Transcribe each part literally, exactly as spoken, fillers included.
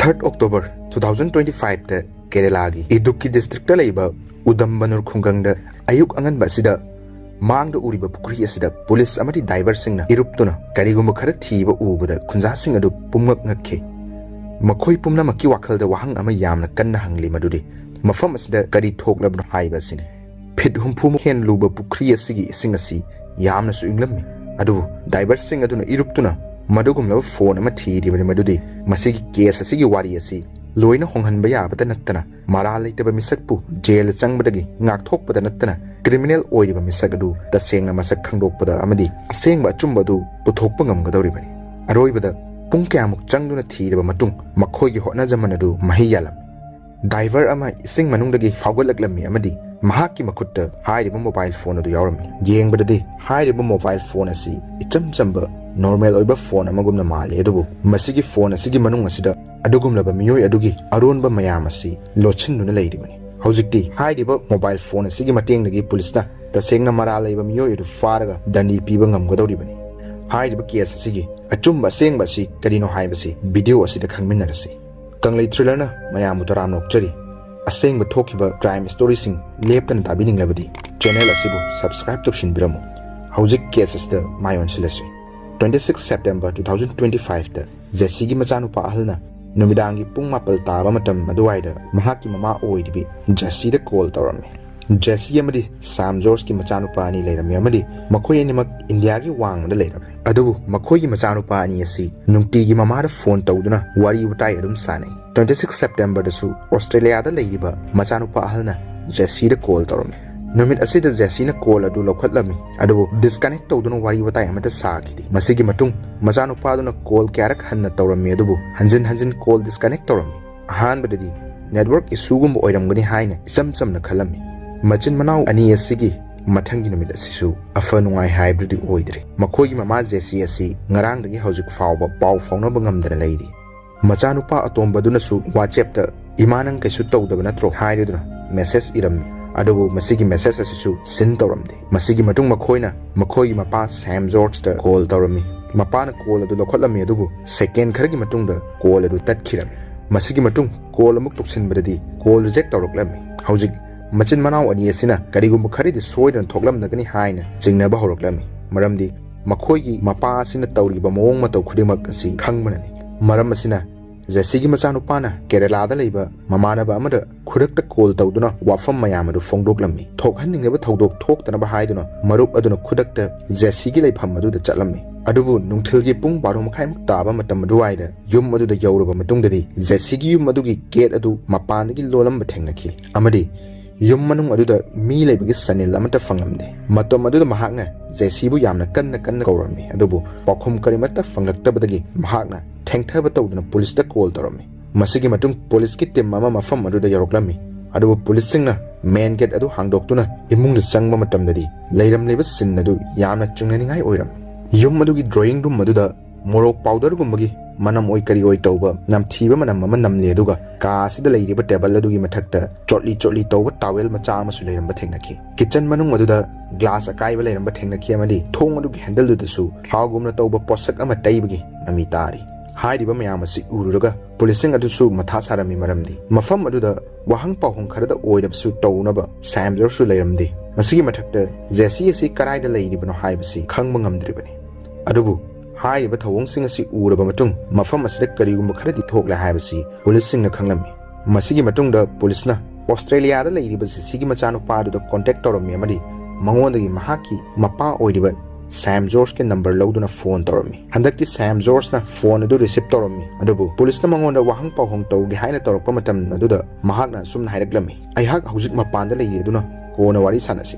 ꯊꯥꯔꯠ October two thousand twenty ꯐꯥꯏꯚꯇ ꯀꯦꯔꯦꯂꯥꯒꯤ ꯏꯗꯨꯛꯀꯤ district ꯂꯩꯕ ꯎꯗꯝꯕꯅꯨꯔ ꯈꯨꯡꯒꯪꯗ ꯑꯌꯨꯛ ꯑꯉꯟꯕ ꯑꯁꯤꯗ ꯃꯥꯡꯗ ꯎꯔꯤꯕ ꯄꯨꯈ꯭ꯔꯤ ꯑꯁꯤꯗ ꯄꯨꯂꯤꯁ ꯑꯃꯗꯤ ꯗꯥꯏꯚꯔꯁꯤꯡꯅ ꯏꯔꯨꯞꯇꯨꯅ ꯀꯔꯤꯒꯨꯝꯕ ꯈꯔ ꯊꯤꯕ ꯎꯕꯗ ꯈꯨꯟꯖꯥꯁꯤꯡ ꯑꯗꯨ ꯄꯨꯝꯉꯛ ꯉꯛꯈꯤ꯫ ꯃꯈꯣꯏ ꯄꯨꯝꯅꯃꯛꯀꯤ ꯋꯥꯈꯜꯗ ꯋꯥꯍꯪ ꯑꯃ ꯌꯥꯝꯅ ꯀꯟꯅ ꯍꯪꯂꯤ, ꯃꯗꯨꯗꯤ ꯃꯐꯝ ꯑꯁꯤꯗ ꯀꯔꯤ ꯊꯣꯛꯂꯕꯅꯣ ꯍꯥꯏꯕ ꯑꯁꯤꯅꯤ꯫ ꯐꯤꯠ ꯍꯨꯝꯐꯨꯃꯨꯛ ꯍꯦꯟ ꯂꯨꯕ ꯄꯨꯈ꯭ꯔꯤ ꯑꯁꯤꯒꯤ ꯏꯁꯤꯡ ꯑꯁꯤ ꯌꯥꯝꯅꯁꯨ ꯏꯪꯂꯝꯃꯤ꯫ ꯑꯗꯨꯕꯨ ꯗꯥꯏꯚꯔꯁꯤꯡ ꯑꯗꯨꯅ ꯏꯔꯨꯞꯇꯨꯅ ꯃꯗꯨꯒꯨꯝꯂꯕ ꯐꯣꯟ ꯑꯃ ꯊꯤꯔꯤꯕꯅꯤ, ꯃꯗꯨꯗꯤ ꯃꯁꯤꯒꯤ ꯀꯦꯁ ꯑꯁꯤꯒꯤ ꯋꯥꯔꯤ ꯑꯁꯤ ꯂꯣꯏꯅ ꯍꯣꯡꯍꯟꯕ ꯌꯥꯕꯇ ꯅꯠꯇꯅ ꯃꯔꯥꯜ ꯂꯩꯇꯕ ꯃꯤꯁꯛꯄꯨ ꯖꯦꯜꯗ ꯆꯪꯕꯗꯒꯤ ꯉꯥꯛꯊꯣꯛꯄꯗ ꯅꯠꯇꯅ ꯀ꯭ꯔꯤꯃꯤꯅꯦꯜ ꯑꯣꯏꯔꯤꯕ ꯃꯤꯁꯛ ꯑꯗꯨ ꯇꯁꯦꯡꯅ ꯃꯁꯛ ꯈꯪꯗꯣꯛꯄꯗ ꯑꯃꯗꯤ ꯑꯁꯦꯡꯕ ꯑꯆꯨꯝꯕ ꯑꯗꯨ ꯄꯨꯊꯣꯛꯄ ꯉꯝꯒꯗꯧꯔꯤꯕꯅꯤ꯫ ꯑꯔꯣꯏꯕꯗ ꯄꯨꯡ ꯀꯌꯥꯃꯨꯛ ꯆꯪꯗꯨꯅ ꯊꯤꯔꯕ ꯃꯇꯨꯡ ꯃꯈꯣꯏꯒꯤ ꯍꯣꯠꯅꯖꯃꯟ ꯑꯗꯨ ꯃꯍꯩ ꯌꯥꯜꯂꯝꯃꯤ꯫ ꯗꯥꯏꯚꯔ ꯑꯃ ꯏꯁꯤꯡ ꯃꯅꯨꯡꯗꯒꯤ ꯐꯥꯎꯒꯠꯂꯛꯂꯝꯃꯤ ꯑꯃꯗꯤ ꯃꯍꯥꯛꯀꯤ ꯃꯈꯨꯠꯇ ꯍꯥꯏꯔꯤꯕ ꯃꯣꯕꯥꯏꯜ ꯐꯣꯟ ꯑꯗꯨ ꯌꯥꯎꯔꯝꯃꯤ꯫ ꯌꯦꯡꯕꯗꯗꯤ ꯍꯥꯏꯔꯤꯕ ꯃꯣꯕꯥꯏꯜ ꯐꯣꯟ ꯑꯁꯤ ꯏꯆꯝ ꯆꯝꯕ ꯅꯣꯔꯃꯦꯜ ꯑꯣꯏꯕ ꯐꯣꯟ ꯑꯃꯒꯨꯝꯅ ꯃꯥꯜꯂꯤ, ꯑꯗꯨꯕꯨ ꯃꯁꯤꯒꯤ ꯐꯣꯟ ꯑꯁꯤꯒꯤ ꯃꯅꯨꯡ ꯑꯁꯤꯗ ꯑꯗꯨꯒꯨꯝꯂꯕ ꯃꯤꯑꯣꯏ ꯑꯗꯨꯒꯤ ꯑꯔꯣꯟꯕ ꯃꯌꯥꯝ ꯑꯁꯤ ꯂꯣꯠꯁꯤꯟꯗꯨꯅ ꯂꯩꯔꯤꯕꯅꯤ꯫ ꯍꯧꯖꯤꯛꯇꯤ ꯍꯥꯏꯔꯤꯕ ꯃꯣꯕꯥꯏꯜ ꯐꯣꯟ ꯑꯁꯤꯒꯤ ꯃꯇꯦꯡꯗꯒꯤ ꯄꯨꯂꯤꯁꯅ ꯇꯁꯦꯡꯅ ꯃꯔꯥꯜ ꯂꯩꯕ ꯃꯤꯑꯣꯏ ꯑꯗꯨ ꯐꯥꯔꯒ ꯗꯟꯗꯤ ꯄꯤꯕ ꯉꯝꯒꯗꯧꯔꯤꯕꯅꯤ꯫ ꯍꯥꯏꯔꯤꯕ ꯀꯦꯁ ꯑꯁꯤꯒꯤ ꯑꯆꯨꯝꯕ ꯑꯁꯦꯡꯕ ꯑꯁꯤ ꯀꯔꯤꯅꯣ ꯍꯥꯏꯕꯁꯤ ꯚꯤꯗꯤꯑꯣ ꯑꯁꯤꯗ ꯈꯪꯃꯤꯟꯅꯔꯁꯤ꯫ ꯀꯪꯂꯩ ꯊ꯭ꯔꯤꯂꯔꯅ ꯃꯌꯥꯝꯕꯨ ꯇꯔꯥꯝꯅ ꯑꯣꯛꯆꯔꯤ꯫ ꯑꯁꯦꯡꯕ ꯊꯣꯛꯈꯤꯕ ꯀ꯭ꯔꯥꯏꯝ ꯁ꯭ꯇꯣꯔꯤꯁꯤꯡ ꯂꯦꯞꯇꯅ ꯇꯥꯕꯤꯅꯤꯡꯂꯕꯗꯤ ꯆꯦꯅꯦꯜ ꯑꯁꯤꯕꯨ ꯁꯕꯁꯀ꯭ꯔꯥꯏꯕ ꯇꯧꯁꯤꯟꯕꯤꯔꯝꯃꯨ꯫ ꯍꯧꯖꯤꯛ ꯀꯦꯁ ꯑꯁꯤꯗ ꯃꯥꯏ ꯑꯣꯟꯁꯤꯜꯂꯁꯤ꯫ Twenty six September two thousand twenty ꯐꯥꯏꯚꯇ ꯖꯦꯁꯤꯒꯤ ꯃꯆꯥꯅꯨꯄꯥ ꯑꯍꯜꯅ ꯅꯨꯃꯤꯗꯥꯡꯒꯤ ꯄꯨꯡ ꯃꯥꯄꯜ ꯇꯥꯕ ꯃꯇꯝ ꯑꯗꯨꯋꯥꯏꯗ ꯃꯍꯥꯛꯀꯤ ꯃꯃꯥ ꯑꯣꯏꯔꯤꯕꯤ ꯖꯦꯁꯤꯗ ꯀꯣꯜ ꯇꯧꯔꯝꯃꯤ꯫ ꯖꯦꯁꯤ ꯑꯃꯗꯤ ꯁꯥꯝ ꯖꯣꯔꯖꯀꯤ ꯃꯆꯥꯅꯨꯄꯥ ꯑꯅꯤ ꯂꯩꯔꯝꯃꯤ ꯑꯃꯗꯤ ꯃꯈꯣꯏ ꯑꯅꯤꯃꯛ ꯏꯟꯗꯤꯌꯥꯒꯤ ꯋꯥꯡꯃꯗ ꯂꯩꯔꯝꯃꯤ꯫ ꯑꯗꯨꯕꯨ ꯃꯈꯣꯏꯒꯤ ꯃꯆꯥꯅꯨꯄꯥ ꯑꯅꯤ ꯑꯁꯤ ꯅꯨꯡꯇꯤꯒꯤ ꯃꯃꯥꯗ ꯐꯣꯟ ꯇꯧꯗꯨꯅ ꯋꯥꯔꯤ ꯋꯥꯇꯥꯏ ꯑꯗꯨꯝ ꯁꯥꯟꯅꯩ꯫ ꯇ꯭ꯋꯦꯟꯇꯤ ꯁꯤꯛꯁ ꯁꯦꯞꯇꯦꯝꯕꯔꯗꯁꯨ ꯑꯣꯁꯇ꯭ꯔꯦꯂꯤꯌꯥꯗ ꯂꯩꯔꯤꯕ ꯃꯆꯥꯅꯨꯄꯥ ꯑꯍꯜꯅ ꯖꯦꯁꯤꯗ ꯀꯣꯜ ꯇꯧꯔꯝꯃꯤ꯫ ꯅꯨꯃꯤꯠ ꯑꯁꯤꯗ ꯖꯦꯁꯤꯅ ꯀꯣꯜ ꯑꯗꯨ ꯂꯧꯈꯠꯂꯝꯃꯤ, ꯑꯗꯨꯕꯨ ꯗꯤꯁꯀꯅꯦꯛ ꯇꯧꯗꯨꯅ ꯋꯥꯔꯤ ꯋꯥꯇꯥꯏ ꯑꯃꯠꯇ ꯁꯥꯈꯤꯗꯦ꯫ ꯃꯁꯤꯒꯤ ꯃꯇꯨꯡ ꯃꯆꯥꯅꯨꯄꯥꯗꯨꯅ ꯀꯣꯜ ꯀꯌꯥꯔꯛ ꯍꯟꯅ ꯇꯧꯔꯝꯃꯤ, ꯑꯗꯨꯕꯨ ꯍꯟꯖꯤꯟ ꯍꯟꯖꯤꯟ ꯀꯣꯜ ꯗꯤꯁꯀꯅꯦꯛ ꯇꯧꯔꯝꯃꯤ꯫ ꯑꯍꯥꯟꯕꯗꯗꯤ ꯅꯦꯠꯋꯔꯛ ꯏꯁꯨꯒꯨꯝꯕ ꯑꯣꯏꯔꯝꯒꯅꯤ ꯍꯥꯏꯅ ꯏꯆꯝ ꯆꯝꯅ ꯈꯜꯂꯝꯃꯤ꯫ ꯃꯆꯤꯟ ꯃꯅꯥꯎ ꯑꯅꯤ ꯑꯁꯤꯒꯤ ꯃꯊꯪꯒꯤ ꯅꯨꯃꯤꯠ ꯑꯁꯤꯁꯨ ꯑꯐ ꯅꯨꯡꯉꯥꯏ ꯍꯥꯏꯕꯗꯨꯗꯤ ꯑꯣꯏꯗ꯭ꯔꯦ꯫ ꯃꯈꯣꯏꯒꯤ ꯃꯃꯥ ꯖꯦꯁꯤ ꯑꯁꯤ ꯉꯔꯥꯡꯗꯒꯤ ꯍꯧꯖꯤꯛ ꯐꯥꯎꯕ ꯄꯥꯎ ꯐꯥꯎꯅꯕ ꯉꯝꯗꯅ ꯂꯩꯔꯤ꯫ ꯃꯆꯥꯅꯨꯄꯥ ꯑꯇꯣꯝꯕꯗꯨꯅꯁꯨ WhatsApp-ꯇ "ꯏꯃꯥ, ꯅꯪ ꯀꯩꯁꯨ ꯇꯧꯗꯕ ꯅꯠꯇ꯭ꯔꯣ?" ꯍꯥꯏꯔꯗꯨꯅ ꯃꯦꯁꯦꯖ ꯏꯔꯝꯃꯤ꯫ ꯑꯗꯨꯕꯨ ꯃꯁꯤꯒꯤ ꯃꯦꯁꯦꯖ ꯑꯁꯤꯁꯨ ꯁꯤꯟ ꯇꯧꯔꯝꯗꯦ꯫ ꯃꯁꯤꯒꯤ ꯃꯇꯨꯡ ꯃꯈꯣꯏꯅ ꯃꯈꯣꯏꯒꯤ ꯃꯄꯥ ꯁꯦꯝ ꯖꯣꯔꯖꯇ ꯀꯣꯜ ꯇꯧꯔꯝꯃꯤ꯫ ꯃꯄꯥꯅ ꯀꯣꯜ ꯑꯗꯨ ꯂꯧꯈꯠꯂꯝꯃꯤ, ꯑꯗꯨꯕꯨ ꯁꯦꯀꯦꯟ ꯈꯔꯒꯤ ꯃꯇꯨꯡꯗ ꯀꯣꯜ ꯑꯗꯨ ꯇꯠꯈꯤꯔꯝꯃꯤ꯫ ꯃꯁꯤꯒꯤ ꯃꯇꯨꯡ ꯀꯣꯜ ꯑꯃꯨꯛ ꯇꯧꯁꯤꯟꯕꯗꯗꯤ ꯀꯣꯜ ꯔꯤꯖꯦꯛ ꯇꯧꯔꯛꯂꯝꯃꯤ꯫ ꯍꯧꯖꯤꯛ ꯃꯆꯤꯟ ꯃꯅꯥꯎ ꯑꯅꯤ ꯑꯁꯤꯅ ꯀꯔꯤꯒꯨꯝꯕ ꯈꯔꯗꯤ ꯁꯣꯏꯗꯅ ꯊꯣꯛꯂꯝꯂꯒꯅꯤ ꯍꯥꯏꯅ ꯆꯤꯡꯅꯕ ꯍꯧꯔꯛꯂꯝꯃꯤ꯫ ꯃꯔꯝꯗꯤ ꯃꯈꯣꯏꯒꯤ ꯃꯄꯥ ꯑꯁꯤꯅ ꯇꯧꯔꯤꯕ ꯃꯑꯣꯡ ꯃꯇꯧ ꯈꯨꯗꯤꯡꯃꯛ ꯑꯁꯤ ꯈꯪꯕꯅꯅꯤ꯫ ꯃꯔꯝ ꯑꯁꯤꯅ ꯖꯦꯁꯤꯒꯤ ꯃꯆꯥꯅꯨꯄꯥꯅ ꯀꯦꯔꯦꯂꯥꯗ ꯂꯩꯕ ꯃꯃꯥꯟꯅꯕ ꯑꯃꯗ ꯈꯨꯗꯛꯇ ꯀꯣꯜ ꯇꯧꯗꯨꯅ ꯋꯥꯐꯝ ꯃꯌꯥꯝ ꯑꯗꯨ ꯐꯣꯡꯗꯣꯛꯂꯝꯃꯤ꯫ ꯊꯣꯛꯍꯟꯅꯤꯡꯗꯕ ꯊꯧꯗꯣꯛ ꯊꯣꯛꯇꯅꯕ ꯍꯥꯏꯗꯨꯅ ꯃꯔꯨꯞ ꯑꯗꯨꯅ ꯈꯨꯗꯛꯇ ꯖꯦꯁꯤꯒꯤ ꯂꯩꯐꯝ ꯑꯗꯨꯗ ꯆꯠꯂꯝꯃꯤ꯫ ꯑꯗꯨꯕꯨ ꯅꯨꯡꯊꯤꯜꯒꯤ ꯄꯨꯡ ꯕꯥꯔꯣ ꯃꯈꯥꯏꯃꯨꯛ ꯇꯥꯕ ꯃꯇꯝ ꯑꯗꯨꯋꯥꯏꯗ ꯌꯨꯝ ꯑꯗꯨꯗ ꯌꯧꯔꯕ ꯃꯇꯨꯡꯗꯗꯤ ꯖꯦꯁꯤꯒꯤ ꯌꯨꯝ ꯑꯗꯨꯒꯤ ꯒꯦꯠ ꯑꯗꯨ ꯃꯄꯥꯟꯗꯒꯤ ꯂꯣꯜꯂꯝꯕ ꯊꯦꯡꯅꯈꯤ ꯑꯃꯗꯤ ꯌꯨꯝ ꯃꯅꯨꯡ ꯑꯗꯨꯗ ꯃꯤ ꯂꯩꯕꯒꯤ ꯁꯅꯤꯜ ꯑꯃꯠꯇ ꯐꯪꯂꯝꯗꯦ꯫ ꯃꯇꯝ ꯑꯗꯨꯗ ꯃꯍꯥꯛꯅ ꯖꯦꯁꯤꯕꯨ ꯌꯥꯝꯅ ꯀꯟꯅ ꯀꯟꯅ ꯀꯧꯔꯝꯃꯤ, ꯑꯗꯨꯕꯨ ꯄꯥꯎꯈꯨꯝ ꯀꯔꯤꯃꯠꯇ ꯐꯪꯂꯛꯇꯕꯗꯒꯤ ꯃꯍꯥꯛꯅ ꯊꯦꯡꯊꯕ ꯇꯧꯗꯨꯅ ꯄꯨꯂꯤꯁꯇ ꯀꯣꯜ ꯇꯧꯔꯝꯃꯤ꯫ ꯃꯁꯤꯒꯤ ꯃꯇꯨꯡ ꯄꯨꯂꯤꯁꯀꯤ ꯇꯤꯝ ꯑꯃ ꯃꯐꯝ ꯑꯗꯨꯗ ꯌꯧꯔꯛꯂꯝꯃꯤ, ꯑꯗꯨꯕꯨ ꯄꯨꯂꯤꯁꯁꯤꯡꯅ ꯃꯦꯟ ꯒꯦꯠ ꯑꯗꯨ ꯍꯥꯡꯗꯣꯛꯇꯨꯅ ꯏꯃꯨꯡꯗ ꯆꯪꯕ ꯃꯇꯝꯗꯗꯤ ꯂꯩꯔꯝꯂꯤꯕ ꯁꯤꯟ ꯑꯗꯨ ꯌꯥꯝꯅ ꯆꯤꯡꯅꯅꯤꯡꯉꯥꯏ ꯑꯣꯏꯔꯝꯃꯤ꯫ ꯌꯨꯝ ꯑꯗꯨꯒꯤ ꯗ꯭ꯔꯣꯌꯤꯡ ꯔꯨꯝ ꯑꯗꯨꯗ ꯃꯣꯔꯣꯛ ꯄꯥꯎꯗꯔꯒꯨꯝꯕꯒꯤ ꯃꯅꯝ ꯑꯣꯏ ꯀꯔꯤ ꯑꯣꯏ ꯇꯧꯕ ꯅꯝꯊꯤꯕ ꯃꯅꯝ ꯑꯃ ꯅꯝꯂꯤ, ꯑꯗꯨꯒ ꯀꯥ ꯑꯁꯤꯗ ꯂꯩꯔꯤꯕ ꯇꯦꯕꯜ ꯑꯗꯨꯒꯤ ꯃꯊꯛꯇ ꯆꯣꯠꯂꯤ ꯆꯣꯠꯂꯤ ꯇꯧꯕ ꯇꯥꯋꯦꯜ ꯃꯆꯥ ꯑꯃꯁꯨ ꯂꯩꯔꯝꯕ ꯊꯦꯡꯅꯈꯤ꯫ ꯀꯤꯆꯟ ꯃꯅꯨꯡ ꯑꯗꯨꯗ ꯒ꯭ꯂꯥꯁ ꯑꯀꯥꯏꯕ ꯂꯩꯔꯝꯕ ꯊꯦꯡꯅꯈꯤ ꯑꯃꯗꯤ ꯊꯣꯡ ꯑꯗꯨꯒꯤ ꯍꯦꯟꯗꯜꯗꯨꯗꯁꯨ ꯊꯥꯎꯒꯨꯝꯅ ꯇꯧꯕ ꯄꯣꯠꯁꯛ ꯑꯃ ꯇꯩꯕꯒꯤ ꯃꯃꯤ ꯇꯥꯔꯤ꯫ ꯍꯥꯏꯔꯤꯕ ꯃꯌꯥꯝ ꯑꯁꯤ ꯎꯔꯨꯔꯒ ꯄꯨꯂꯤꯁꯁꯤꯡ ꯑꯗꯨꯁꯨ ꯃꯊꯥ ꯁꯥꯔꯝꯃꯤ, ꯃꯔꯝꯗꯤ ꯃꯐꯝ ꯑꯗꯨꯗ ꯋꯥꯍꯪ ꯄꯥꯎꯍꯪ ꯈꯔꯗ ꯑꯣꯏꯔꯕꯁꯨ ꯇꯧꯅꯕ ꯁꯦꯝ ꯖꯣꯔꯖꯁꯨ ꯂꯩꯔꯝꯗꯦ꯫ ꯃꯁꯤꯒꯤ ꯃꯊꯛꯇ ꯖꯦꯁꯤ ꯑꯁꯤ ꯀꯗꯥꯏꯗ ꯂꯩꯔꯤꯕꯅꯣ ꯍꯥꯏꯕꯁꯤ ꯈꯪꯕ ꯉꯝꯗ꯭ꯔꯤꯕꯅꯤ꯫ ꯑꯗꯨꯕꯨ ꯍꯥꯏꯔꯤꯕ ꯊꯧꯑꯣꯡꯁꯤꯡ ꯑꯁꯤ ꯎꯔꯕ ꯃꯇꯨꯡ ꯃꯐꯝ ꯑꯁꯤꯗ ꯀꯔꯤꯒꯨꯝꯕ ꯈꯔꯗꯤ ꯊꯣꯛꯂꯦ ꯍꯥꯏꯕꯁꯤ ꯄꯨꯂꯤꯁꯁꯤꯡꯅ ꯈꯪꯂꯝꯃꯤ꯫ ꯃꯁꯤꯒꯤ ꯃꯇꯨꯡꯗ ꯄꯨꯂꯤꯁꯅ ꯑꯣꯁꯇ꯭ꯔꯦꯂꯤꯌꯥꯗ ꯂꯩꯔꯤꯕ ꯖꯦꯁꯤꯒꯤ ꯃꯆꯥꯅꯨꯄꯥ ꯑꯗꯨꯗ ꯀꯣꯟꯇꯦꯛ ꯇꯧꯔꯝꯃꯤ ꯑꯃꯗꯤ ꯃꯉꯣꯟꯗꯒꯤ ꯃꯍꯥꯛꯀꯤ ꯃꯄꯥ ꯑꯣꯏꯔꯤꯕ ꯁꯦꯝ ꯖꯣꯔꯖꯀꯤ ꯅꯝꯕꯔ ꯂꯧꯗꯨꯅ ꯐꯣꯟ ꯇꯧꯔꯝꯃꯤ꯫ ꯍꯟꯗꯛꯇꯤ ꯁꯦꯝ ꯖꯣꯔꯖꯅ ꯐꯣꯟ ꯑꯗꯨ ꯔꯤꯁꯤꯞ ꯇꯧꯔꯝꯃꯤ, ꯑꯗꯨꯕꯨ ꯄꯨꯂꯤꯁꯅ ꯃꯉꯣꯟꯗ ꯋꯥꯍꯪ ꯄꯥꯎꯍꯪ ꯇꯧꯒꯦ ꯍꯥꯏꯅ ꯇꯧꯔꯛꯄ ꯃꯇꯝ ꯑꯗꯨꯗ ꯃꯍꯥꯛꯅ ꯑꯁꯨꯝꯅ ꯍꯥꯏꯔꯛꯂꯝꯃꯤ, "ꯑꯩꯍꯥꯛ ꯍꯧꯖꯤꯛ ꯃꯄꯥꯟꯗ ꯂꯩꯔꯤ, ꯑꯗꯨꯅ ꯀꯣꯟꯅ ꯋꯥꯔꯤ ꯁꯥꯟꯅꯁꯤ"꯫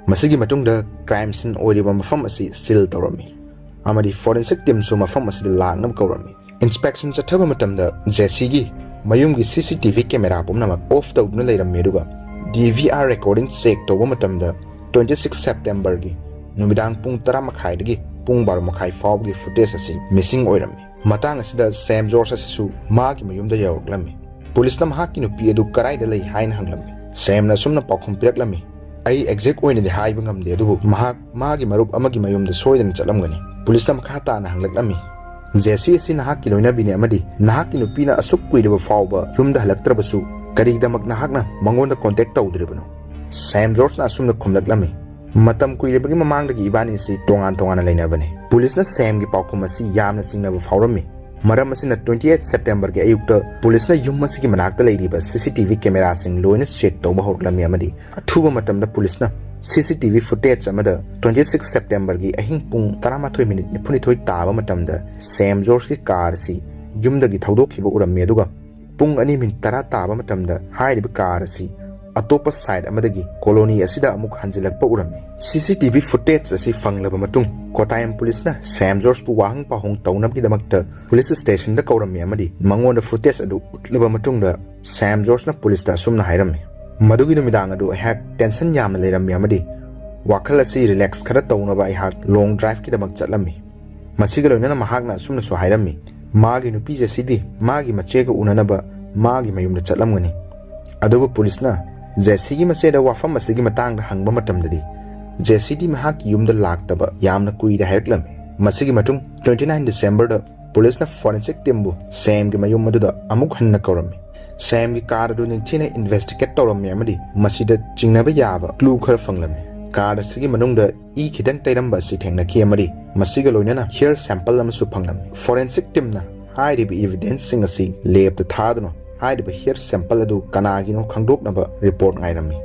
ꯃꯁꯤꯒꯤ ꯃꯇꯨꯡꯗ ꯀ꯭ꯔꯥꯏꯝ ꯁꯤꯟ ꯑꯣꯏꯔꯤꯕ ꯃꯐꯝ ꯑꯁꯤ ꯁꯤꯜ ꯇꯧꯔꯝꯃꯤ ꯑꯃꯗꯤ ꯐꯣꯔꯦꯟꯁꯤꯛ ꯇꯤꯝꯁꯨ ꯃꯐꯝ ꯑꯁꯤꯗ ꯂꯥꯛꯅꯕ ꯀꯧꯔꯝꯃꯤ꯫ ꯏꯟꯁꯄꯦꯛꯁꯟ ꯆꯠꯊꯕ ꯃꯇꯝꯗ ꯖꯦꯁꯤꯒꯤ ꯃꯌꯨꯝꯒꯤ ꯁꯤ ꯁꯤ ꯇꯤ ꯚꯤ ꯀꯦꯃꯦꯔꯥ ꯄꯨꯝꯅꯃꯛ ꯑꯣꯐ ꯇꯧꯗꯨꯅ ꯂꯩꯔꯝꯃꯤ, ꯑꯗꯨꯒ D V R recording check ꯇꯧꯕ ꯃꯇꯝꯗ ꯇ꯭ꯋꯦꯟꯇꯤ ꯁꯤꯛꯁ ꯁꯦꯞꯇꯦꯝꯕꯔꯒꯤ ꯅꯨꯃꯤꯗꯥꯡ ꯄꯨꯡ ꯇꯔꯥ ꯃꯈꯥꯏꯗꯒꯤ ꯄꯨꯡ ꯕꯥꯔꯣ ꯃꯈꯥꯏ ꯐꯥꯎꯕꯒꯤ ꯐꯨꯇꯦꯖ ꯑꯁꯤ ꯃꯤꯁꯤꯡ ꯑꯣꯏꯔꯝꯃꯤ꯫ ꯃꯇꯥꯡ ꯑꯁꯤꯗ ꯁꯦꯝ ꯖꯣꯔꯖ ꯑꯁꯤꯁꯨ ꯃꯍꯥꯛꯀꯤ ꯃꯌꯨꯝꯗ ꯌꯧꯔꯛꯂꯝꯃꯤ꯫ ꯄꯨꯂꯤꯁꯅ ꯃꯍꯥꯛꯀꯤ ꯅꯨꯄꯤ ꯑꯗꯨ ꯀꯗꯥꯏꯗ ꯂꯩ ꯍꯥꯏꯅ ꯍꯪꯂꯝꯃꯤ꯫ ꯁꯦꯝꯅ ꯑꯁꯨꯝꯅ ꯄꯥꯎꯈꯨꯝ ꯄꯤꯔꯛꯂꯝꯃꯤ, "ꯑꯩ ꯑꯦꯛꯖꯦꯛ ꯑꯣꯏꯅꯗꯤ ꯍꯥꯏꯕ ꯉꯝꯗꯦ, ꯑꯗꯨꯕꯨ ꯃꯍꯥꯛ ꯃꯥꯒꯤ ꯃꯔꯨꯞ ꯑꯃꯒꯤ ꯃꯌꯨꯝꯗ ꯁꯣꯏꯗꯅ ꯆꯠꯂꯝꯒꯅꯤ"꯫ ꯄꯨꯂꯤꯁꯅ ꯃꯈꯥ ꯇꯥꯅ ꯍꯪꯂꯛꯂꯝꯃꯤ, "ꯖꯦꯁꯤ ꯑꯁꯤ ꯅꯍꯥꯛꯀꯤ ꯂꯣꯏꯅꯕꯤꯅꯤ ꯑꯃꯗꯤ ꯅꯍꯥꯛꯀꯤ ꯅꯨꯄꯤꯅ ꯑꯁꯨꯛ ꯀꯨꯏꯔꯕ ꯐꯥꯎꯕ ꯌꯨꯝꯗ ꯍꯜꯂꯛꯇ꯭ꯔꯕꯁꯨ ꯀꯔꯤꯒꯤꯗꯃꯛ ꯅꯍꯥꯛꯅ ꯃꯉꯣꯟꯗ ꯀꯣꯟꯇꯦꯛ ꯇꯧꯗ꯭ꯔꯤꯕꯅꯣ?" ꯁꯦꯝ ꯖꯣꯔꯖꯅ ꯑꯁꯨꯝꯅ ꯈꯨꯝꯂꯛꯂꯝꯃꯤ, "ꯃꯇꯝ ꯀꯨꯏꯔꯕꯒꯤ ꯃꯃꯥꯡꯗꯒꯤ ꯏꯕꯥꯅꯤꯁꯤ ꯇꯣꯉꯥꯟ ꯇꯣꯉꯥꯟꯅ ꯂꯩꯅꯕꯅꯤ꯫" ꯄꯨꯂꯤꯁꯅ ꯁꯦꯝꯒꯤ ꯄꯥꯎꯈꯨꯝ ꯑꯁꯤ ꯌꯥꯝꯅ ꯆꯤꯡꯅꯕ ꯐꯥꯎꯔꯝꯃꯤ꯫ ꯃꯔꯝ ꯑꯁꯤꯅ, twenty eight ꯁꯦꯞꯇꯦꯝꯕꯔꯒꯤ ꯑꯌꯨꯛꯇ ꯄꯨꯂꯤꯁꯅ ꯌꯨꯝ ꯑꯁꯤꯒꯤ ꯃꯅꯥꯛꯇ ꯂꯩꯔꯤꯕ ꯁꯤ ꯁꯤ ꯇꯤ ꯚꯤ ꯀꯦꯃꯦꯔꯥꯁꯤꯡ ꯂꯣꯏꯅ ꯆꯦꯛ ꯇꯧꯕ ꯍꯧꯔꯛꯂꯝꯃꯤ ꯑꯃꯗꯤ ꯑꯊꯨꯕ ꯃꯇꯝꯗ ꯄꯨꯂꯤꯁꯅ ꯁꯤ ꯁꯤ ꯇꯤ ꯚꯤ ꯐꯨꯇꯦꯖ ꯑꯃꯗ twenty six ꯁꯦꯞꯇꯦꯝꯕꯔꯒꯤ ꯑꯍꯤꯡ ꯄꯨꯡ ꯇꯔꯥꯃꯥꯊꯣꯏ ꯃꯤꯅꯤꯠ ꯅꯤꯐꯨꯅꯤꯊꯣꯏ ꯇꯥꯕ ꯃꯇꯝꯗ ꯁꯦꯝ ꯖꯣꯔꯖꯀꯤ ꯀꯥꯔ ꯑꯁꯤ ꯌꯨꯝꯗꯒꯤ ꯊꯧꯗꯣꯛꯈꯤꯕ ꯎꯔꯝꯃꯤ꯫ ꯑꯗꯨꯒ ꯄꯨꯡ ꯑꯅꯤ ꯃꯤꯅꯤꯠ ꯇꯔꯥ ꯇꯥꯕ ꯃꯇꯝꯗ ꯍꯥꯏꯔꯤꯕ ꯀꯥꯔ ꯑꯁꯤ ꯑꯇꯣꯞꯄ ꯁꯥꯏꯠ ꯑꯃꯗꯒꯤ ꯀꯣꯂꯣꯅꯤ ꯑꯁꯤꯗ ꯑꯃꯨꯛ ꯍꯟꯖꯤꯜꯂꯛꯄ ꯎꯔꯝꯃꯤ꯫ ꯁꯤ ꯁꯤ ꯇꯤ ꯚꯤ ꯐꯨꯇꯦꯖ ꯑꯁꯤ ꯐꯪꯂꯕ ꯃꯇꯨꯡ, ꯀꯣꯇꯥꯌꯝ ꯄꯨꯂꯤꯁꯅ ꯁꯦꯝ ꯖꯣꯔꯖꯄꯨ ꯋꯥꯍꯪ ꯄꯥꯎꯍꯪ ꯇꯧꯅꯕꯒꯤꯗꯃꯛꯇ ꯄꯨꯂꯤꯁ ꯁ꯭ꯇꯦꯁꯟꯗ ꯀꯧꯔꯝꯃꯤ ꯑꯃꯗꯤ ꯃꯉꯣꯟꯗ ꯐꯨꯇꯦꯖ ꯑꯗꯨ ꯎꯠꯂꯕ ꯃꯇꯨꯡꯗ ꯁꯦꯝ ꯖꯣꯔꯖꯅ ꯄꯨꯂꯤꯁꯇ ꯑꯁꯨꯝꯅ ꯍꯥꯏꯔꯝꯃꯤ, "ꯃꯗꯨꯒꯤ ꯅꯨꯃꯤꯗꯥꯡ ꯑꯗꯨ ꯑꯩꯍꯥꯛ ꯇꯦꯟꯁꯟ ꯌꯥꯝꯅ ꯂꯩꯔꯝꯃꯤ ꯑꯃꯗꯤ ꯋꯥꯈꯜ ꯑꯁꯤ ꯔꯤꯂꯦꯛꯁ ꯈꯔ ꯇꯧꯅꯕ ꯑꯩꯍꯥꯛ ꯂꯣꯡ ꯗ꯭ꯔꯥꯏꯚꯀꯤꯗꯃꯛ ꯆꯠꯂꯝꯃꯤ꯫" ꯃꯁꯤꯒ ꯂꯣꯏꯅꯅ ꯃꯍꯥꯛꯅ ꯑꯁꯨꯝꯅꯁꯨ ꯍꯥꯏꯔꯝꯃꯤ, "ꯃꯥꯒꯤ ꯅꯨꯄꯤ ꯖꯦꯁꯤꯗꯤ ꯃꯥꯒꯤ ꯃꯆꯦꯒ ꯎꯅꯅꯕ ꯃꯥꯒꯤ ꯃꯌꯨꯝꯗ ꯆꯠꯂꯝꯒꯅꯤ꯫" ꯑꯗꯨꯕꯨ ꯄꯨꯂꯤꯁꯅ ꯖꯦꯁꯤꯒꯤ ꯃꯆꯦꯗ ꯋꯥꯐꯝ ꯑꯁꯤꯒꯤ ꯃꯇꯥꯡꯗ ꯍꯪꯕ ꯃꯇꯝꯗꯗꯤ, ꯖꯦꯁꯤꯗꯤ ꯃꯍꯥꯛꯀꯤ ꯌꯨꯝꯗ ꯂꯥꯛꯇꯕ ꯌꯥꯝꯅ ꯀꯨꯏꯔꯦ ꯍꯥꯏꯔꯛꯂꯝꯃꯤ꯫ ꯃꯁꯤꯒꯤ ꯃꯇꯨꯡ, twenty nine ꯗꯤꯁꯦꯝꯕꯔꯗ ꯄꯨꯂꯤꯁꯅ ꯐꯣꯔꯦꯟꯁꯤꯛ ꯇꯤꯝꯕꯨ ꯁꯦꯝꯒꯤ ꯃꯌꯨꯝ ꯑꯗꯨꯗ ꯑꯃꯨꯛ ꯍꯟꯅ ꯀꯧꯔꯝꯃꯤ꯫ ꯁꯦꯝꯒꯤ ꯀꯥꯔ ꯑꯗꯨ ꯅꯤꯡꯊꯤꯅ ꯏꯟꯚꯦꯁꯇꯤꯒꯦꯠ ꯇꯧꯔꯝꯃꯤ ꯑꯃꯗꯤ ꯃꯁꯤꯗ ꯆꯤꯡꯅꯕ ꯌꯥꯕ ꯀ꯭ꯂꯨ ꯈꯔ ꯐꯪꯂꯝꯃꯤ꯫ ꯀꯥꯔ ꯑꯁꯤꯒꯤ ꯃꯅꯨꯡꯗ ꯏ ꯈꯤꯇꯪ ꯇꯩꯔꯝꯕ ꯑꯁꯤ ꯊꯦꯡꯅꯈꯤ ꯑꯃꯗꯤ ꯃꯁꯤꯒ ꯂꯣꯏꯅꯅ ꯍꯤꯌꯔ ꯁꯦꯝꯄꯜ ꯑꯃꯁꯨ ꯐꯪꯂꯝꯃꯤ꯫ ꯐꯣꯔꯦꯟꯁꯤꯛ ꯇꯤꯝꯅ ꯍꯥꯏꯔꯤꯕ ꯏꯚꯤꯗꯦꯟꯁꯁꯤꯡ ꯑꯁꯤ ꯂꯦꯕꯇ ꯊꯥꯗꯨꯅ ꯍꯥꯏꯔꯤꯕ ꯍꯤꯌꯔ ꯁꯦꯝꯄꯜ ꯑꯗꯨ ꯀꯅꯥꯒꯤꯅꯣ ꯈꯪꯗꯣꯛꯅꯕ ꯔꯤꯄꯣꯔꯠ ꯉꯥꯏꯔꯝꯃꯤ꯫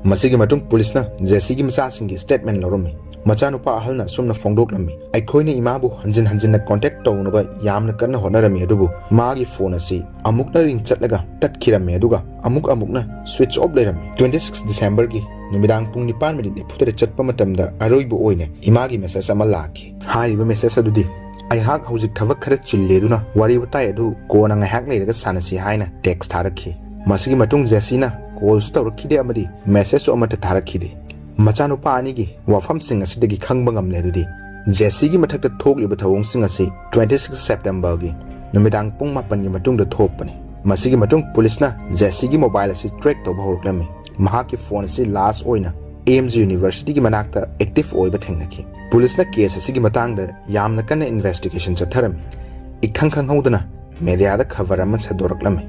ꯃꯁꯤꯒꯤ ꯃꯇꯨꯡ ꯄꯨꯂꯤꯁꯅ ꯖꯦꯁꯤꯒꯤ ꯃꯆꯥꯁꯤꯡꯒꯤ ꯁ꯭ꯇꯦꯠꯃꯦꯟ ꯂꯧꯔꯝꯃꯤ꯫ ꯃꯆꯥꯅꯨꯄꯥ ꯑꯍꯜꯅ ꯑꯁꯨꯝꯅ ꯐꯣꯡꯗꯣꯛꯂꯝꯃꯤ, "ꯑꯩꯈꯣꯏꯅ ꯏꯃꯥꯕꯨ ꯍꯟꯖꯤꯟ ꯍꯟꯖꯤꯟꯅ ꯀꯣꯟꯇꯦꯛ ꯇꯧꯅꯕ ꯌꯥꯝꯅ ꯀꯟꯅ ꯍꯣꯠꯅꯔꯝꯃꯤ, ꯑꯗꯨꯕꯨ ꯃꯥꯒꯤ ꯐꯣꯟ ꯑꯁꯤ ꯑꯃꯨꯛꯅ ꯔꯤꯡ ꯆꯠꯂꯒ ꯇꯠꯈꯤꯔꯝꯃꯤ, ꯑꯗꯨꯒ ꯑꯃꯨꯛ ꯑꯃꯨꯛꯅ ꯁ꯭ꯋꯤꯆ ꯑꯣꯐ ꯂꯩꯔꯝꯃꯤ꯫" Twenty six ꯗꯤꯁꯦꯝꯕꯔꯒꯤ ꯅꯨꯃꯤꯗꯥꯡ ꯄꯨꯡ ꯅꯤꯄꯥꯟ ꯃꯤꯅꯤꯠ ꯅꯤꯐꯨ ꯇꯔꯦꯠ ꯆꯠꯄ ꯃꯇꯝꯗ ꯑꯔꯣꯏꯕ ꯑꯣꯏꯅ ꯏꯃꯥꯒꯤ ꯃꯦꯁꯦꯖ ꯑꯃ ꯂꯥꯛꯈꯤ꯫ ꯍꯥꯏꯔꯤꯕ ꯃꯦꯁꯦꯖ ꯑꯗꯨꯗꯤ, "ꯑꯩꯍꯥꯛ ꯍꯧꯖꯤꯛ ꯊꯕꯛ ꯈꯔ ꯆꯤꯜꯂꯤ, ꯑꯗꯨꯅ ꯋꯥꯔꯤ ꯋꯥꯇꯥꯏ ꯑꯗꯨ ꯀꯣꯟꯅ ꯉꯥꯏꯍꯥꯛ ꯂꯩꯔꯒ ꯁꯥꯟꯅꯁꯤ" ꯍꯥꯏꯅ ꯇꯦꯛꯁ ꯊꯥꯔꯛꯈꯤ꯫ ꯃꯁꯤꯒꯤ ꯃꯇꯨꯡ ꯖꯦꯁꯤꯅ ꯀꯣꯜꯁꯨ ꯇꯧꯔꯛꯈꯤꯗꯦ ꯑꯃꯗꯤ ꯃꯦꯁꯦꯖꯁꯨ ꯑꯃꯠꯇ ꯊꯥꯔꯛꯈꯤꯗꯦ꯫ ꯃꯆꯥꯅꯨꯄꯥ ꯑꯅꯤꯒꯤ ꯋꯥꯐꯝꯁꯤꯡ ꯑꯁꯤꯗꯒꯤ ꯈꯪꯕ ꯉꯝꯂꯦ ꯑꯗꯨꯗꯤ, ꯖꯦꯁꯤꯒꯤ ꯃꯊꯛꯇ ꯊꯣꯛꯂꯤꯕ ꯊꯧꯑꯣꯡꯁꯤꯡ ꯑꯁꯤ twenty six ꯁꯦꯞꯇꯦꯝꯕꯔꯒꯤ ꯅꯨꯃꯤꯗꯥꯡ ꯄꯨꯡ ꯃꯥꯄꯟꯒꯤ ꯃꯇꯨꯡꯗ ꯊꯣꯛꯄꯅꯤ꯫ ꯃꯁꯤꯒꯤ ꯃꯇꯨꯡ ꯄꯨꯂꯤꯁꯅ ꯖꯦꯁꯤꯒꯤ ꯃꯣꯕꯥꯏꯜ ꯑꯁꯤ ꯇ꯭ꯔꯦꯛ ꯇꯧꯕ ꯍꯧꯔꯛꯂꯝꯃꯤ꯫ ꯃꯍꯥꯛꯀꯤ ꯐꯣꯟ ꯑꯁꯤ ꯂꯥꯁ ꯑꯣꯏꯅ ꯑꯦ ꯑꯦꯝ ꯖꯤ ꯌꯨꯅꯤꯚꯔꯁꯤꯇꯤꯒꯤ ꯃꯅꯥꯛꯇ ꯑꯦꯛꯇꯤꯚ ꯑꯣꯏꯕ ꯊꯦꯡꯅꯈꯤ꯫ ꯄꯨꯂꯤꯁꯅ ꯀꯦꯁ ꯑꯁꯤꯒꯤ ꯃꯇꯥꯡꯗ ꯌꯥꯝꯅ ꯀꯟꯅ ꯏꯟꯚꯦꯁꯇꯤꯒꯦꯁꯟ ꯆꯠꯊꯔꯝꯃꯤ꯫ ꯏꯈꯪ ꯈꯪꯍꯧꯗꯅ ꯃꯦꯗꯤꯌꯥꯗ ꯈꯕꯔ ꯑꯃ ꯁꯟꯗꯣꯔꯛꯂꯝꯃꯤ꯫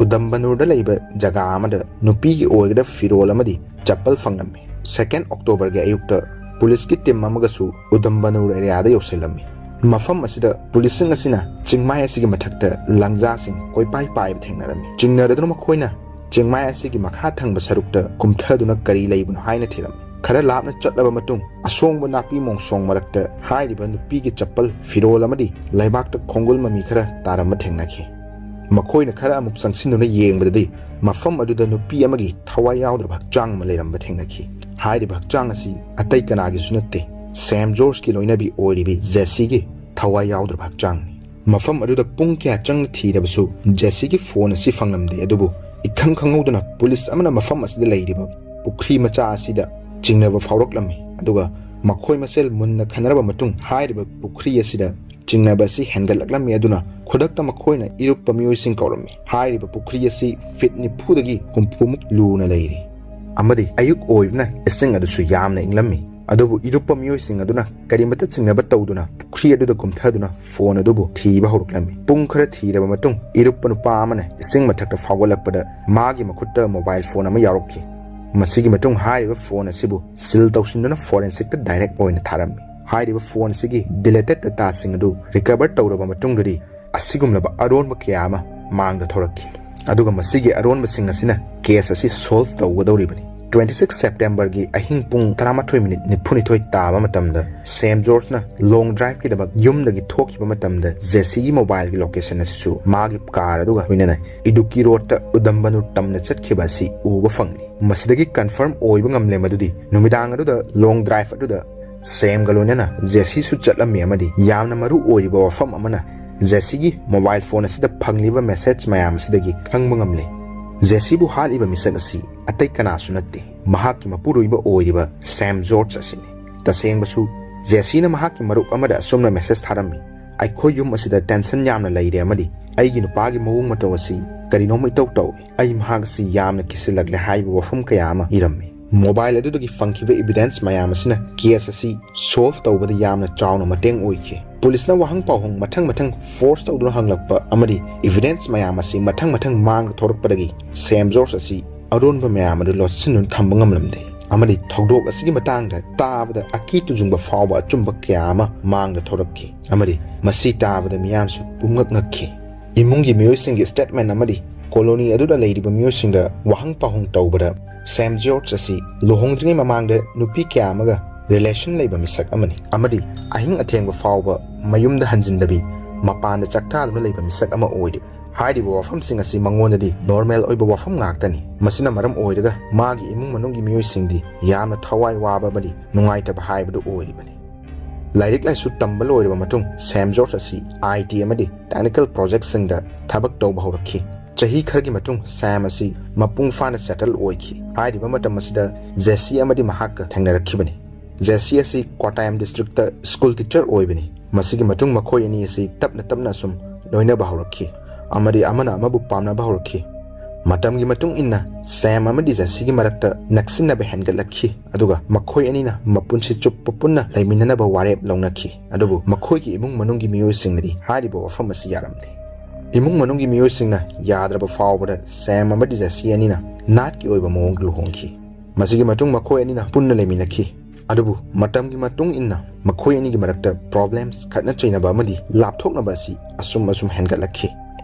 ꯎꯗꯝꯕꯅꯨꯔꯗ ꯂꯩꯕ ꯖꯒꯥ ꯑꯃꯗ ꯅꯨꯄꯤꯒꯤ ꯑꯣꯏꯒꯗꯕ ꯐꯤꯔꯣꯜ ꯑꯃꯗꯤ ꯆꯄꯜ ꯐꯪꯂꯝꯃꯤ꯫ ꯁꯦꯀꯦꯟ ꯑꯣꯛꯇꯣꯕꯔꯒꯤ ꯑꯌꯨꯛꯇ ꯄꯨꯂꯤꯁꯀꯤ ꯇꯤꯝ ꯑꯃꯒꯁꯨ ꯎꯗꯝꯕꯅꯨꯔ ꯑꯦꯔꯤꯌꯥꯗ ꯌꯧꯁꯤꯜꯂꯝꯃꯤ꯫ ꯃꯐꯝ ꯑꯁꯤꯗ ꯄꯨꯂꯤꯁꯁꯤꯡ ꯑꯁꯤꯅ ꯆꯤꯡꯃꯥꯏ ꯑꯁꯤꯒꯤ ꯃꯊꯛꯇ ꯂꯪꯖꯥꯁꯤꯡ ꯀꯣꯏꯄꯥꯏ ꯄꯥꯏꯕ ꯊꯦꯡꯅꯔꯝꯃꯤ꯫ ꯆꯤꯡꯅꯔꯗꯨꯅ ꯃꯈꯣꯏꯅ ꯆꯤꯡꯃꯥꯏ ꯑꯁꯤꯒꯤ ꯃꯈꯥ ꯊꯪꯕ ꯁꯔꯨꯛꯇ ꯀꯨꯝꯊꯗꯨꯅ ꯀꯔꯤ ꯂꯩꯕꯅꯣ ꯍꯥꯏꯅ ꯊꯤꯔꯝꯃꯤ꯫ ꯈꯔ ꯂꯥꯞꯅ ꯆꯠꯂꯕ ꯃꯇꯨꯡ, ꯑꯁꯣꯡꯕ ꯅꯥꯄꯤ ꯃꯣꯡꯁꯣꯡ ꯃꯔꯛꯇ ꯍꯥꯏꯔꯤꯕ ꯅꯨꯄꯤꯒꯤ ꯆꯄꯜ, ꯐꯤꯔꯣꯜ ꯑꯃꯗꯤ ꯂꯩꯕꯥꯛꯇ ꯈꯣꯡꯒꯨꯜ ꯃꯃꯤ ꯈꯔ ꯇꯥꯔꯝꯕ ꯊꯦꯡꯅꯈꯤ꯫ ꯃꯈꯣꯏꯅ ꯈꯔ ꯑꯃꯨꯛ ꯆꯪꯁꯤꯟꯗꯨꯅ ꯌꯦꯡꯕꯗꯗꯤ, ꯃꯐꯝ ꯑꯗꯨꯗ ꯅꯨꯄꯤ ꯑꯃꯒꯤ ꯊꯋꯥꯏ ꯌꯥꯎꯗ꯭ꯔꯕ ꯍꯛꯆꯥꯡ ꯑꯃ ꯂꯩꯔꯝꯕ ꯊꯦꯡꯅꯈꯤ꯫ ꯍꯥꯏꯔꯤꯕ ꯍꯛꯆꯥꯡ ꯑꯁꯤ ꯑꯇꯩ ꯀꯅꯥꯒꯤꯁꯨ ꯅꯠꯇꯦ, ꯁꯦꯝ ꯖꯣꯔꯖꯀꯤ ꯂꯣꯏꯅꯕꯤ ꯑꯣꯏꯔꯤꯕꯤ ꯖꯦꯁꯤꯒꯤ ꯊꯋꯥꯏ ꯌꯥꯎꯗ꯭ꯔꯕ ꯍꯛꯆꯥꯡꯅꯤ꯫ ꯃꯐꯝ ꯑꯗꯨꯗ ꯄꯨꯡ ꯀꯌꯥ ꯆꯪꯅ ꯊꯤꯔꯕꯁꯨ ꯖꯦꯁꯤꯒꯤ ꯐꯣꯟ ꯑꯁꯤ ꯐꯪꯂꯝꯗꯦ꯫ ꯑꯗꯨꯕꯨ ꯏꯈꯪ ꯈꯪꯍꯧꯗꯅ ꯄꯨꯂꯤꯁ ꯑꯃꯅ ꯃꯐꯝ ꯑꯁꯤꯗ ꯂꯩꯔꯤꯕ ꯄꯨꯈ꯭ꯔꯤ ꯃꯆꯥ ꯑꯁꯤꯗ ꯆꯤꯡꯅꯕ ꯐꯥꯎꯔꯛꯂꯝꯃꯤ꯫ ꯑꯗꯨꯒ ꯃꯈꯣꯏ ꯃꯁꯦꯜ ꯃꯨꯟꯅ ꯈꯟꯅꯔꯕ ꯃꯇꯨꯡ, ꯍꯥꯏꯔꯤꯕ ꯄꯨꯈ꯭ꯔꯤ ꯑꯁꯤꯗ ꯆꯤꯡꯅꯕ ꯑꯁꯤ ꯍꯦꯟꯒꯠꯂꯛꯂꯝꯃꯤ꯫ ꯑꯗꯨꯅ ꯈꯨꯗꯛꯇ ꯃꯈꯣꯏꯅ ꯏꯔꯨꯞꯄ ꯃꯤꯑꯣꯏꯁꯤꯡ ꯀꯧꯔꯝꯃꯤ꯫ ꯍꯥꯏꯔꯤꯕ ꯄꯨꯈ꯭ꯔꯤ ꯑꯁꯤ ꯐꯤꯠ ꯅꯤꯐꯨꯗꯒꯤ ꯍꯨꯝꯐꯨꯃꯨꯛ ꯂꯨꯅ ꯂꯩꯔꯤ ꯑꯃꯗꯤ ꯑꯌꯨꯛ ꯑꯣꯏꯕꯅ ꯏꯁꯤꯡ ꯑꯗꯨꯁꯨ ꯌꯥꯝꯅ ꯏꯪꯂꯝꯃꯤ꯫ ꯑꯗꯨꯕꯨ ꯏꯔꯨꯞꯄ ꯃꯤꯑꯣꯏꯁꯤꯡ ꯑꯗꯨꯅ ꯀꯔꯤꯃꯠꯇ ꯆꯤꯡꯅꯕ ꯇꯧꯗꯨꯅ ꯄꯨꯈ꯭ꯔꯤ ꯑꯗꯨꯗ ꯀꯨꯝꯊꯗꯨꯅ ꯐꯣꯟ ꯑꯗꯨꯕꯨ ꯊꯤꯕ ꯍꯧꯔꯛꯂꯝꯃꯤ꯫ ꯄꯨꯡ ꯈꯔ ꯊꯤꯔꯕ ꯃꯇꯨꯡ, ꯏꯔꯨꯞꯄ ꯅꯨꯄꯥ ꯑꯃꯅ ꯏꯁꯤꯡ ꯃꯊꯛꯇ ꯐꯥꯎꯒꯠꯂꯛꯄꯗ ꯃꯥꯒꯤ ꯃꯈꯨꯠꯇ ꯃꯣꯕꯥꯏꯜ ꯐꯣꯟ ꯑꯃ ꯌꯥꯎꯔꯛꯈꯤ꯫ ꯃꯁꯤꯒꯤ ꯃꯇꯨꯡ, ꯍꯥꯏꯔꯤꯕ ꯐꯣꯟ ꯑꯁꯤꯕꯨ ꯁꯤꯜ ꯇꯧꯁꯤꯟꯗꯨꯅ ꯐꯣꯔꯦꯟꯁꯤꯛꯇ ꯗꯥꯏꯔꯦꯛ ꯑꯣꯏꯅ ꯊꯥꯔꯝꯃꯤ꯫ ꯍꯥꯏꯔꯤꯕ ꯐꯣꯟ ꯑꯁꯤꯒꯤ ꯗꯤꯂꯦꯇꯦꯠ ꯗꯇꯥꯁꯤꯡ ꯑꯗꯨ ꯔꯤꯀꯚꯔ ꯇꯧꯔꯕ ꯃꯇꯨꯡꯗꯗꯤ, ꯑꯁꯤꯒꯨꯝꯂꯕ ꯑꯔꯣꯟꯕ ꯀꯌꯥ ꯑꯃ ꯃꯥꯡꯗ ꯊꯣꯔꯛꯈꯤ꯫ ꯑꯗꯨꯒ ꯃꯁꯤꯒꯤ ꯑꯔꯣꯟꯕꯁꯤꯡ ꯑꯁꯤꯅ ꯀꯦꯁ ꯑꯁꯤ ꯁꯣꯜꯚ ꯇꯧꯒꯗꯧꯔꯤꯕꯅꯤ꯫ ꯇ꯭ꯋꯦꯟꯇꯤ ꯁꯤꯛꯁ ꯁꯦꯞꯇꯦꯝꯕꯔꯒꯤ ꯑꯍꯤꯡ ꯄꯨꯡ ꯇꯔꯥꯃꯥꯊꯣꯏ ꯃꯤꯅꯤꯠ ꯅꯤꯐꯨꯅꯤꯊꯣꯏ ꯇꯥꯕ ꯃꯇꯝꯗ, ꯁꯦꯝ ꯖꯣꯔꯖꯅ ꯂꯣꯡ ꯗ꯭ꯔꯥꯏꯚꯀꯤꯗꯃꯛ ꯌꯨꯝꯗꯒꯤ ꯊꯣꯛꯈꯤꯕ ꯃꯇꯝꯗ, ꯖꯦꯁꯤꯒꯤ ꯃꯣꯕꯥꯏꯜꯒꯤ ꯂꯣꯀꯦꯁꯟ ꯑꯁꯤꯁꯨ ꯃꯥꯒꯤ ꯀꯥꯔ ꯑꯗꯨꯒ ꯂꯣꯏꯅꯅ ꯏꯗꯨꯀꯤ ꯔꯣꯗꯇ ꯎꯗꯝꯕꯅꯨꯔ ꯇꯝꯅ ꯆꯠꯈꯤꯕ ꯑꯁꯤ ꯎꯕ ꯐꯪꯂꯤ꯫ ꯃꯁꯤꯗꯒꯤ ꯀꯟꯐꯥꯔꯝ ꯑꯣꯏꯕ ꯉꯝꯂꯦ ꯃꯗꯨꯗꯤ ꯅꯨꯃꯤꯗꯥꯡ ꯑꯗꯨꯗ ꯂꯣꯡ ꯗ꯭ꯔꯥꯏꯚ ꯑꯗꯨꯗ ꯁꯦꯝꯒ ꯂꯣꯏꯅꯅ ꯖꯦꯁꯤꯁꯨ ꯆꯠꯂꯝꯃꯤ ꯑꯃꯗꯤ ꯌꯥꯝꯅ ꯃꯔꯨ ꯑꯣꯏꯔꯤꯕ ꯋꯥꯐꯝ ꯑꯃꯅ, ꯖꯦꯁꯤꯒꯤ ꯃꯣꯕꯥꯏꯜ ꯐꯣꯟ ꯑꯁꯤꯗ ꯐꯪꯂꯤꯕ ꯃꯦꯁꯦꯖ ꯃꯌꯥꯝ ꯑꯁꯤꯗꯒꯤ ꯈꯪꯕ ꯉꯝꯂꯦ꯫ ꯖꯦꯁꯤꯕꯨ ꯍꯥꯠꯂꯤꯕ ꯃꯤꯁꯛ ꯑꯁꯤ ꯑꯇꯩ ꯀꯅꯥꯁꯨ ꯅꯠꯇꯦ, ꯃꯍꯥꯛꯀꯤ ꯃꯄꯨꯔꯣꯏꯕ ꯑꯣꯏꯔꯤꯕ ꯁꯦꯝ ꯖꯣꯔꯖ ꯑꯁꯤꯅꯤ꯫ ꯇꯁꯦꯡꯕꯁꯨ, ꯖꯦꯁꯤꯅ ꯃꯍꯥꯛꯀꯤ ꯃꯔꯨꯞ ꯑꯃꯗ ꯑꯁꯨꯝꯅ ꯃꯦꯁꯦꯖ ꯊꯥꯔꯝꯃꯤ, "ꯑꯩꯈꯣꯏ ꯌꯨꯝ ꯑꯁꯤꯗ ꯇꯦꯟꯁꯟ ꯌꯥꯝꯅ ꯂꯩꯔꯦ ꯑꯃꯗꯤ ꯑꯩꯒꯤ ꯅꯨꯄꯥꯒꯤ ꯃꯑꯣꯡ ꯃꯇꯧ ꯑꯁꯤ ꯀꯔꯤꯅꯣꯝ ꯏꯇꯧ ꯇꯧꯏ꯫ ꯑꯩ ꯃꯍꯥꯛ ꯑꯁꯤ ꯌꯥꯝꯅ ꯀꯤꯁꯤꯜꯂꯛꯂꯦ" ꯍꯥꯏꯕ ꯋꯥꯐꯝ ꯀꯌꯥ ꯑꯃ ꯏꯔꯝꯃꯤ꯫ ꯃꯣꯕꯥꯏꯜ ꯑꯗꯨꯗꯒꯤ ꯐꯪꯈꯤꯕ ꯏꯚꯤꯗꯦꯟꯁ ꯃꯌꯥꯝ ꯑꯁꯤꯅ ꯀꯦꯁ ꯑꯁꯤ ꯁꯣꯜꯚ ꯇꯧꯕꯗ ꯌꯥꯝꯅ ꯆꯥꯎꯅ ꯃꯇꯦꯡ ꯑꯣꯏꯈꯤ꯫ ꯄꯨꯂꯤꯁꯅ ꯋꯥꯍꯪ ꯄꯥꯎꯍꯪ ꯃꯊꯪ ꯃꯊꯪ ꯐꯣꯔꯁ ꯇꯧꯗꯨꯅ ꯍꯪꯂꯛꯄ ꯑꯃꯗꯤ ꯏꯚꯤꯗꯦꯟꯁ ꯃꯌꯥꯝ ꯑꯁꯤ ꯃꯊꯪ ꯃꯊꯪ ꯃꯥꯡꯗ ꯊꯣꯔꯛꯄꯗꯒꯤ ꯁꯦꯝ ꯖꯣꯔꯖ ꯑꯁꯤ ꯑꯔꯣꯟꯕ ꯃꯌꯥꯝ ꯑꯗꯨ ꯂꯣꯠꯁꯤꯟꯗꯨꯅ ꯊꯝꯕ ꯉꯝꯂꯝꯗꯦ꯫ ꯑꯃꯗꯤ ꯊꯧꯗꯣꯛ ꯑꯁꯤꯒꯤ ꯃꯇꯥꯡꯗ ꯇꯥꯕꯗ ꯑꯀꯤ ꯇꯨꯖꯨꯡꯕ ꯐꯥꯎꯕ ꯑꯆꯨꯝꯕ ꯀꯌꯥ ꯑꯃ ꯃꯥꯡꯗ ꯊꯣꯔꯛꯈꯤ꯫ ꯑꯃꯗꯤ ꯃꯁꯤ ꯇꯥꯕꯗ ꯃꯤꯌꯥꯝꯁꯨ ꯄꯨꯝꯉꯛ ꯉꯛꯈꯤ꯫ ꯏꯃꯨꯡꯒꯤ ꯃꯤꯑꯣꯏꯁꯤꯡꯒꯤ ꯁ꯭ꯇꯦꯠꯃꯦꯟ ꯑꯃꯗꯤ ꯀꯣꯂꯣꯅꯤ ꯑꯗꯨꯗ ꯂꯩꯔꯤꯕ ꯃꯤꯑꯣꯏꯁꯤꯡꯗ ꯋꯥꯍꯪ ꯄꯥꯎꯍꯪ ꯇꯧꯕꯗ ꯁꯦꯝ ꯖꯣꯔꯖ ꯑꯁꯤ ꯂꯨꯍꯣꯡꯗ꯭ꯔꯤꯉꯩ ꯃꯃꯥꯡꯗ ꯅꯨꯄꯤ ꯀꯌꯥ ꯑꯃꯒ ꯔꯤꯂꯦꯁꯟ ꯂꯩꯕ ꯃꯤꯁꯛ ꯑꯃꯅꯤ꯫ ꯑꯃꯗꯤ ꯑꯍꯤꯡ ꯑꯊꯦꯡꯕ ꯐꯥꯎꯕ ꯃꯌꯨꯝꯗ ꯍꯟꯖꯤꯟꯗꯕꯤ ꯃꯄꯥꯟꯗ ꯆꯥꯛꯇꯥꯗꯨꯅ ꯂꯩꯕ ꯃꯤꯁꯛ ꯑꯃ ꯑꯣꯏꯔꯤ꯫ ꯍꯥꯏꯔꯤꯕ ꯋꯥꯐꯝꯁꯤꯡ ꯑꯁꯤ ꯃꯉꯣꯟꯗꯗꯤ ꯅꯣꯔꯃꯦꯜ ꯑꯣꯏꯕ ꯋꯥꯐꯝ ꯉꯥꯛꯇꯅꯤ꯫ ꯃꯁꯤꯅ ꯃꯔꯝ ꯑꯣꯏꯔꯒ ꯃꯥꯒꯤ ꯏꯃꯨꯡ ꯃꯅꯨꯡꯒꯤ ꯃꯤꯑꯣꯏꯁꯤꯡꯗꯤ ꯌꯥꯝꯅ ꯊꯋꯥꯏ ꯋꯥꯕ ꯑꯃꯗꯤ ꯅꯨꯡꯉꯥꯏꯇꯕ ꯍꯥꯏꯕꯗꯨ ꯑꯣꯏꯔꯤꯕꯅꯤ꯫ ꯂꯥꯏꯔꯤꯛ ꯂꯥꯏꯁꯨ ꯇꯝꯕ ꯂꯣꯏꯔꯕ ꯃꯇꯨꯡ ꯁꯦꯝ ꯖꯣꯔꯖ ꯑꯁꯤ ꯑꯥꯏ ꯇꯤ ꯑꯃꯗꯤ ꯇꯦꯛꯅꯤꯀꯦꯜ ꯄ꯭ꯔꯣꯖꯦꯛꯁꯤꯡꯗ ꯊꯕꯛ ꯇꯧꯕ ꯍꯧꯔꯛꯈꯤ꯫ ꯆꯍꯤ ꯈꯔꯒꯤ ꯃꯇꯨꯡ ꯁꯦꯝ ꯑꯁꯤ ꯃꯄꯨꯡ ꯐꯥꯅ ꯁꯦꯇꯜ ꯑꯣꯏꯈꯤ꯫ ꯍꯥꯏꯔꯤꯕ ꯃꯇꯝ ꯑꯁꯤꯗ ꯖꯦꯁꯤ ꯑꯃꯗꯤ ꯃꯍꯥꯛꯀ ꯊꯦꯡꯅꯔꯛꯈꯤꯕꯅꯤ꯫ ꯖꯦꯁꯤ ꯑꯁꯤ ꯀꯣꯇꯥꯌꯝ ꯗꯤꯁꯇ꯭ꯔꯤꯛꯇ ꯁ꯭ꯀꯨꯜ ꯇꯤꯆꯔ ꯑꯣꯏꯕꯅꯤ꯫ ꯃꯁꯤꯒꯤ ꯃꯇꯨꯡ ꯃꯈꯣꯏ ꯑꯅꯤ ꯑꯁꯤ ꯇꯞꯅ ꯇꯞꯅ ꯑꯁꯨꯝ ꯂꯣꯏꯅꯕ ꯍꯧꯔꯛꯈꯤ ꯑꯃꯗꯤ ꯑꯃꯅ ꯑꯃꯕꯨ ꯄꯥꯝꯅꯕ ꯍꯧꯔꯛꯈꯤ꯫ ꯃꯇꯝꯒꯤ ꯃꯇꯨꯡ ꯏꯟꯅ ꯁꯦꯝ ꯑꯃꯗꯤ ꯖꯦꯁꯤꯒꯤ ꯃꯔꯛꯇ ꯅꯛꯁꯤꯟꯅꯕ ꯍꯦꯟꯒꯠꯂꯛꯈꯤ, ꯑꯗꯨꯒ ꯃꯈꯣꯏ ꯑꯅꯤꯅ ꯃꯄꯨꯟꯁꯤ ꯆꯨꯞꯄ ꯄꯨꯟꯅ ꯂꯩꯃꯤꯟꯅꯅꯕ ꯋꯥꯔꯦꯞ ꯂꯧꯅꯈꯤ꯫ ꯑꯗꯨꯕꯨ ꯃꯈꯣꯏꯒꯤ ꯏꯃꯨꯡ ꯃꯅꯨꯡꯒꯤ ꯃꯤꯑꯣꯏꯁꯤꯡꯅꯗꯤ ꯍꯥꯏꯔꯤꯕ ꯋꯥꯐꯝ ꯑꯁꯤ ꯌꯥꯔꯝꯗꯦ꯫ ꯏꯃꯨꯡ ꯃꯅꯨꯡꯒꯤ ꯃꯤꯑꯣꯏꯁꯤꯡꯅ ꯌꯥꯗ꯭ꯔꯕ ꯐꯥꯎꯕꯗ ꯁꯦꯝ ꯑꯃꯗꯤ ꯖꯦꯁꯤ ꯑꯅꯤꯅ ꯅꯥꯠꯀꯤ ꯑꯣꯏꯕ ꯃꯑꯣꯡꯗ ꯂꯨꯍꯣꯡꯈꯤ꯫ ꯃꯁꯤꯒꯤ ꯃꯇꯨꯡ ꯃꯈꯣꯏ ꯑꯅꯤꯅ ꯄꯨꯟꯅ ꯂꯩꯃꯤꯟꯅꯈꯤ꯫ ꯑꯗꯨꯕꯨ ꯃꯇꯝꯒꯤ ꯃꯇꯨꯡ ꯏꯟꯅ ꯃꯈꯣꯏ ꯑꯅꯤꯒꯤ ꯃꯔꯛꯇ ꯄ꯭ꯔꯣꯕ꯭ꯂꯦꯝꯁ, ꯈꯠꯅ ꯆꯩꯅꯕ ꯑꯃꯗꯤ ꯂꯥꯞꯊꯣꯛꯅꯕ ꯑꯁꯤ ꯑꯁꯨꯝ ꯑꯁꯨꯝ ꯍꯦꯟꯒꯠꯂꯛꯈꯤ꯫